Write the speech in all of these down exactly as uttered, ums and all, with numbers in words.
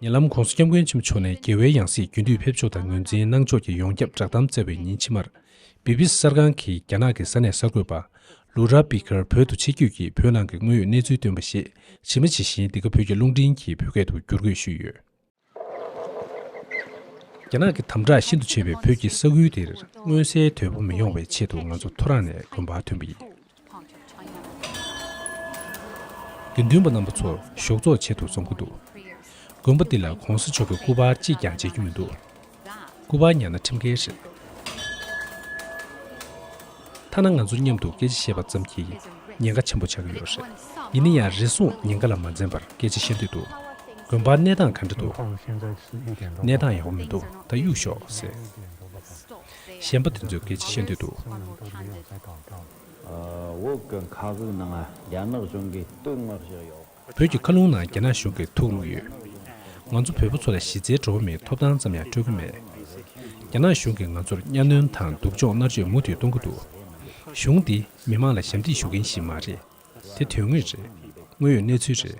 ཉེ་ལམ་༧གོང་ས་༧སྐྱབས་མགོན་ཆེན་པོ་མཆོག་ནས་རྒྱལ་བའི་ཡང་སྲིད་རྒྱུན་མཐུད་ཕེབས་ཕྱོགས་དང་ངོས་འཛིན་གནང་ཕྱོགས་ཀྱི་ཡོངས་ཁྱབ་བསྒྲགས་གཏམ་སྩལ་བའི་ཉིན་ཕྱི་མར། བི་བི་སི་གསར་ཁང་གིས་རྒྱ་ནག་གི་ས་གནས་གསར་འགོད་པ་ལུ་ར་པི་ཀར་བོད་དུ་ཆིབས་བསྒྱུར་གྱིས་བོད་ནང་གི་དངོས་ཡོད་གནས་ཚུལ་བཏོན་པ་ཞིག་ཇི་མ་ཇི་བཞིན་འདི་ག་བོད་ཀྱི་རླུང་འཕྲིན་གྱིས་བོད་སྐད་དུ་བསྒྱུར་བཀོད་ཞུས་ཡོད། རྒྱ་ནག་གི་དམ་དྲག་ཤིན་ཏུ་ཆེ་བའི་བོད་ཀྱི་ས་ཁུལ་དེར་མངོན་གསལ་དོད་པོ་མི་ཡོང་བའི་ཆེད་དུ་ང་ཚོ་ཐོ་རངས་ནས་དགོན་པར་ཐོན་པ་ཡིན། དགེ་འདུན་པ་རྣམ་པ་ཚོ་ཞོགས་ཚོགས་ཆེད་དུ་འཛོམས་ཀྱི་འདུག་དགོན་པ་འདི་ལ་གོང་ས་མཆོག་གི་སྐུ་པར་གཅིག་ཀྱང་མཇལ་རྒྱུ་མི་འདུག་སྐུ་པར་ཉར་ན་ཁྲིམས་འགལ་རེད། ཐ་ན་ང་ཚོ་མཉམ་དུ་སྐད་ཆ་བཤད་པ་ཙམ་གྱིས་ཉེན་ཁ་ཆེན་པོ་ཆགས་ཀྱི་ཡོད་རེད། ཡིན་ན་ཡང་རེ་ཟུང་ཉེན་ཁ་ལ་མ་འཛེམས་པར་སྐད་ཆ་བཤད་འདོད་འདུག་དགོན་པར་གནས་སྟངས་ག་འདྲ་འདུག་གནས་སྟངས་ཡག་པོ་མི་འདུག་ད་གཡུག་ཞོག་ཟེར། གཞན་པ་དེ་ཚོས་སྐད་ཆ་བཤད་འདོད་འདུག་བོད་ཀྱི་མཁའ་དབུགས་ནང་རྒྱ་ནག་གཞུང་གིས་གཏུག་མ་བཞག་ཡོད། བོད་ཀྱི་མཁའ་རླུང་ནང་རྒྱ་ནག་གཞུང་གིས་ཐུག་བླུགས་ཡོད། ང་ཚོ་བོད་པ་ཚོ་ལ་གཞི་རྩའི་འགྲོ་བ་མིའི་ཐོབ་ཐང་ཙམ་ཡང་སྤྲོད་ཀྱི་མེད། རྒྱ་ནག་གཞུང་གིས་ང་ཚོར་གཉའ་གནོན་དང་སྡུག་སྦྱོང་མནར་གཅོད་མུ་མཐུད་གཏོང་གི་འདུག་གཞུང་འདི་མི་མང་ལ་ཞབས་འདེགས་ཞུ་མཁན་ཞིག་མ་རེད། དེ་དོན་དངོས་རེད། དངོས་ཡོད་གནས་ཚུལ་རེད།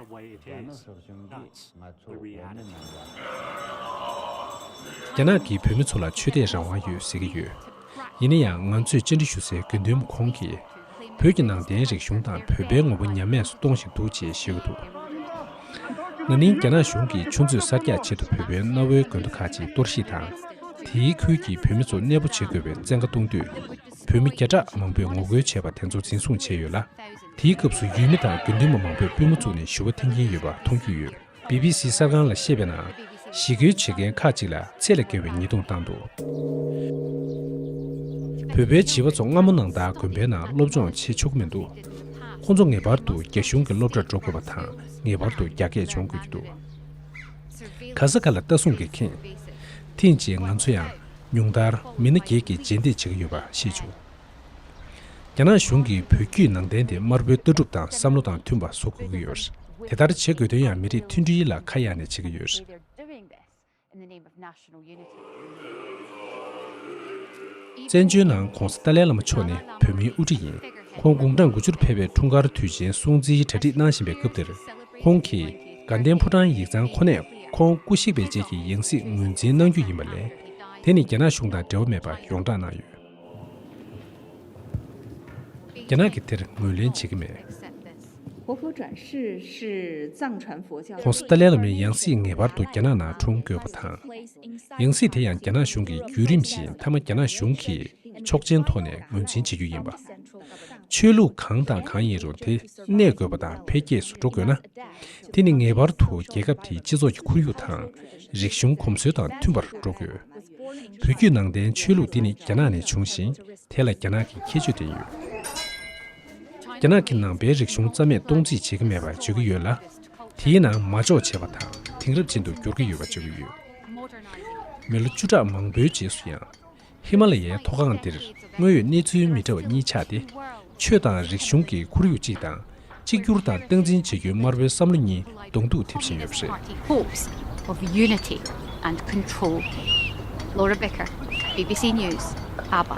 རྒྱ་ནག་གིས་བོད་མི་ཚོ་ལ་ཆོས་དད་རང་དབང་ཡོད་ཟེར་གྱི་ཡོད། ཡིན་ན་ཡང་ང་ཚོས་བཅར་འདྲི་ཞུ་སའི་དགེ་འདུན་པ་ཁོང་གིས་བོད་ཀྱི་ནང་བསྟན་རིག་གཞུང་དང་བོད་པའི་ངོ་བོ་ཉམས་དམས་སུ་གཏོང་བཞིན་འདུག་ཅེས་བཤད་ཀྱི་འདུག་ན་ནིང་རྒྱ་ནག་གཞུང་གིས་ཆུ་མཛོད་གསར་རྒྱག་ཆེད་དུ་བོད་པའི་གནའ་བོའི་དགོན་སྡེ་ཁག་ཅིག་གཏོར་བཤིག་དང་། དེའི་ཁུལ་གྱི་བོད་མི་ཚོ་གནས་སྤོ་བྱེད་དགོས་པའི་བཙན་བཀའ་གཏོང་དུས། བོད་མི་བརྒྱ་ཕྲག་མང་པོས་ངོ་རྒོལ་བྱས་པ་དེ་ཚོ་འཛིན་བཟུང་བྱས་ཡོད་ལ། དེའི་སྐབས་སུ་ཡུལ་མི་དང་དགེ་འདུན་པ་མང་པོས་པུས་མོ་བཙུགས་ནས་ཞུ་བ་འཐེན་གྱིན་ཡོད་པ་མཐོང་རྒྱུ་ཡོད། བི་བི་སི་གསར་ཁང་ལ་བཤད་པའི་ནང་། ཞི་རྒོལ་བྱེད་མཁན་ཁག་ཅིག་ལ་ཚད་ལས་བརྒལ་བའི་ཉེས་རྡུང་བཏང་འདུག་བོད་པའི་བྱིས་པ་ཚོ་སྔ་མོ་ནང་ལྟར་དགོན་པའི་ནང་སློབ་སྦྱོང་བྱེད་ཆོག་གི་མི་འདུག་ཁོང་ཚོ་ངེས་པར་དུ་རྒྱ་གཞུང་གི་སློབ་གྲྭར་འགྲོ་དགོས་པ་དང་ངེས་པར་དུ་རྒྱ་སྐད་སྦྱོང་དགོས་ཀྱི་འདུག་ག་ས་ག་ལ་ལྟ་སྲུང་གིས་ཁེངས། ཐེངས་གཅིག་ང་ཚོ་ཡང་ཉུང་མཐར་མི་སྣ་བརྒྱད་ཀྱིས་རྗེས་འདེད་བྱེད་ཀྱི་ཡོད་པ་ཤེས་བྱུང་། རྒྱ་ནག་གཞུང་གིས་བོད་བརྒྱུད་ནང་བསྟན་དེ་དམར་པོའི་ལྟ་གྲུབ་དང་བསམ་བློ་དང་མཐུན་པ་བཟོ་དགོས་ཀྱི་ཡོད། དེ་ལྟར་བྱེད་དགོས་དོན་ཡང་མི་རིགས་མཐུན་སྒྲིལ་ལ་ཁ་གཡར་ནས་བྱེད་ཀྱི་ཡོད། བཙན་བྱོལ་ནང་༧གོང་ས་ཏཱ་ལའི་བླ་མ་མཆོག་ནི་བོད་མིའི་དབུ་ཁྲིད་ཡིན། ཁོང་དགུང་གྲངས་དགུ་བཅུར་ཕེབས་པའི་འཁྲུངས་སྐར་དུས་ཆེན་སྲུང་བརྩིའི་གྲ་སྒྲིག་གནང་བཞིན་པའི་སྐབས་དེར། ཁོང་གིས་དགའ་ལྡན་ཕོ་བྲང་ཡིག་ཚང་ཁོ་ནས་ཁོང་སྐུ་གཤེགས་པའི་རྗེས་ཀྱི་ཡང་སྲིད་ངོས་འཛིན་གནང་རྒྱུ་ཡིན་པ་ལས། དེ་ནི་རྒྱ་ནག་གཞུང་དང་འབྲེལ་བ་མེད་པ་ཡོངས་གྲགས་གནང་ཡོད། རྒྱ་ནག་གིས་དེར་ངོས་ལེན་བྱེད་ཀྱི་མེད། 活佛转世是藏传佛教。 ༸གོང་ས་ཏཱ་ལའི་བླ་མའི་ཡང་སྲིད་ངེས་པར་དུ་རྒྱ་ནག་ནང་འཁྲུངས་དགོས་པ་དང་། ཡང་སྲིད་དེ་ཡང་རྒྱ་ནག་གཞུང་གིས་བརྒྱུད་རིམ་བཞིན་མཐའ་མ་རྒྱ་ནག་གཞུང་གིས་ཆོག་མཆན་ཐོག་ནས་ངོས་འཛིན་བྱེད་རྒྱུ་ཡིན་པ། ཆོས་ལུགས་གང་དང་གང་ཡིན་རུང་དེ་གནས་དགོས་པ་དང་འཕེལ་རྒྱས་སུ་འགྲོ་དགོས་ན། དེ་ནི་ངེས་པར་དུ་རྒྱལ་ཁབ་དེའི་སྤྱི་ཚོགས་ཀྱི་ཁོར་ཡུག་དང་རིག་གཞུང་གོམས་སྲོལ་དང་མཐུན་པར་འགྲོ་དགོས། བོད་བརྒྱུད་ནང་བསྟན་ཆོས་ལུགས་འདི་ནི་རྒྱ་ནག་ནས་བྱུང་ཞིང་། དེ་ལ་རྒྱ་ནག་གི་ཁྱད་ཆོས་ལྡན་ཡོད། རྒྱ་ནག་གི་ནང་པའི་རིག་གཞུང་རྩ་མེད་གཏོང་རྩིས་བྱེད་ཀྱི་མེད་པ་བརྗོད་ཀྱི་ཡོད་ལ། དེའི་ནང་མ་འཇོག་བྱས་པ་དང་དེང་རབས་ཅན་དུ་འགྱུར་གྱི་ཡོད་པ་བརྗོད་ཀྱི་ཡོད། མི་ལོ་བཅུ་ཕྲག་མང་པོའི་རྗེས་སུ་ཡང་། ཧི་མ་ལ་ཡའི་མཐོ་སྒང་འདིར་དངོས་ཡོད་གནས་ཚུལ་མི་འདྲ་བ་གཉིས་ཆགས་ཏེ། ཆོས་དང་རིག་གཞུང་གི་ཁོར་ཡུག་གཅིག་དང་། གཅིག་གྱུར་དང་སྟངས་འཛིན་བྱེད་རྒྱུའི་དམར་པོའི་བསམ་བློ་གཉིས་གདོང་ཐུག་ཐེབས་བཞིན་ཡོད་པ་རེད། Party hopes of unity and control. Laura Bicker, B B C News, Aba.